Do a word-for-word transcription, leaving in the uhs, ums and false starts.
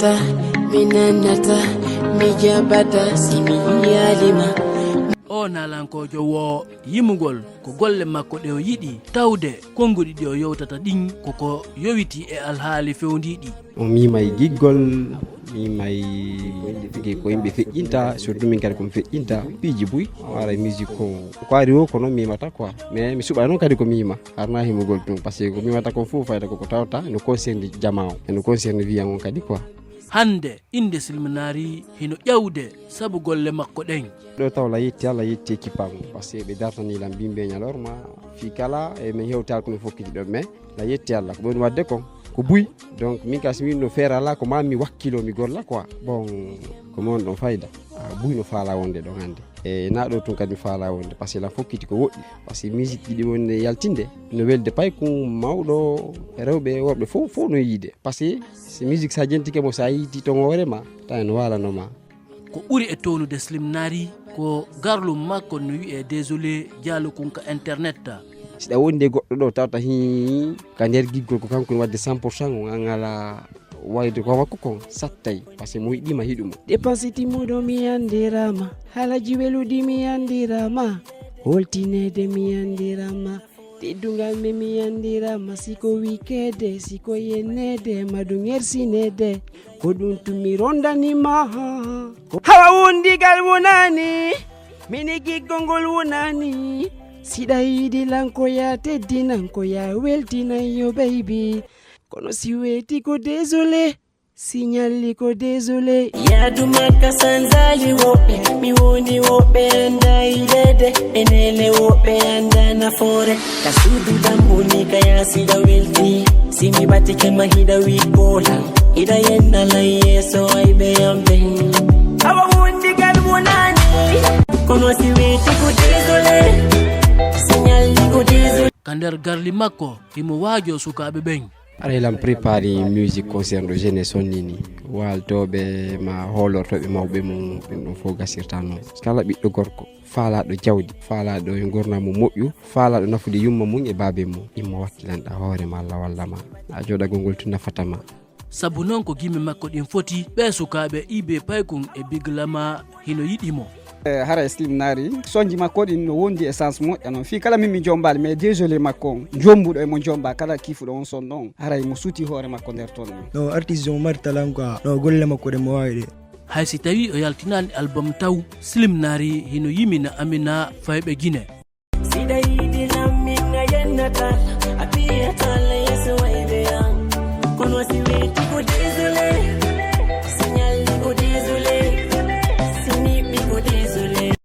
Ta, mi nanata, mi jaɓata si mi yiyalima. O naalankoojo wo yimugol ko golle makko ɗe o yiɗi tawde konnguɗi ɗi o yewtata ɗin koko yowiti e alhaali fewndiiɗi. O miimay giggol, miimay ko yimɓe feƴƴinta, surtout min kadi komi feƴƴinta piiji buy. Wara musique ko ko ari o ko noon miimata quoi. Mais mi suɓa noon kadi ko miima harna himugol tun, parce que ko miimata kon fof fayda koko tawta no concerne jama o, eno concerne wiyan on kadi quoi. Hannde innde Silminaari hino ƴawde sabu golle makko ɗen. Ɗo taw la yetti Allah, yetti équipe am, parce que ɓe dartani lam bimbe ñalorma fii kala e min hewtaali ko min fokkiti ɗon, mais la yetti Allah ko ɓe woni waɗde kon ko buy. Donc min ka si min no feere alaa ko ma mi wakkilo mi golla quoi. Bon, ko mi on ɗon fayda. Ah, buy no faala wonde ɗon hannde. E na ɗo tun kadi mi faala wonde, parce que lan fokkiti ko woɗɗi, parce que musique ɗiɗi wonde yaltinde no welde paykun, mawɗo, rewɓe, worɓe, fof fof no yiide, parce que si musique sa jentike mo, sa yiiti ton hoore ma, tawa no waalanoma. Ko ɓuri e townude Slim Nari ko garlum makko no wiyee Désolé, jaalukun ka internet. Siɗa wondi e goɗɗo ɗo tawta hi ka nder giggol ko kanko ne wadde cent pour cent, on an ala wayde ko makko kon sattay, parce que mo yiɗima hiɗumo. Dépense timmuɗo mi andirama, halaji weludi mi andirama, holtinede mi andirama, teddungal mi mi andirama, siko wikede, siko yennede, madu ŋersinede, ko ɗum tumi rondanima. Hawa wondigal wonani, mini giggol ngol wonani, siɗa yiɗi lankoya teddinankoya weltinanyo baby. Kono si weeti ko désolé, si ñalli ko désolé. Yaadu makka sanzaali woɓɓe, mi woni woɓɓe anda idede, e nele woɓɓe anda nafoore. Ka suudu dambu ni ka yaasi da welti, si mi batike ma hida wi kola, ida yenna lan yeso ay be ambe. Awa wondi gal wonani, kono si weeti ko désolé, si ñalli ko désolé. Ka nder garli makko, himo waajoo sukaaɓe ɓen. Aray lan prépari musique concert ɗo jeunesse on nini, waaltooɓe ma hoolortooɓe mawɓe mum, ɗum ɗon fof gasirta noon. Kala ɓiɗɗo gorko faalaaɗo jawdi, faalaaɗo e ngurndan mum moƴƴu, faalaaɗo nafude yumma mum e baabe mum, immo wakkilanɗa hoore ma, Allah walla ma. A jooɗagol ngol tun nafata ma. Sabu noon ko gimi makko ɗin foti, ɓee sukaaɓe iibee paykun e Big Lama hino yiɗi mo. E, haray Slim Nari sonji makko ɗin no wondi e sens moƴƴa noon, fii kala min mi jombaali, mais désolé makko on jombuɗo e mo jomba kala kiifuɗo on son ɗon, haray mo suti hoore makko nder ton ɗin. No artiste on mari talan quoi, no golle makko ɗen mo waawi ɗe. Hay si tawii o yaltinaani album taw, Slim Nari hino yimina Amina fayɓe Gine. Siɗa yiɗi lamminga yennatal, a piyatal yeso wayɓe an. Kono si weeti ko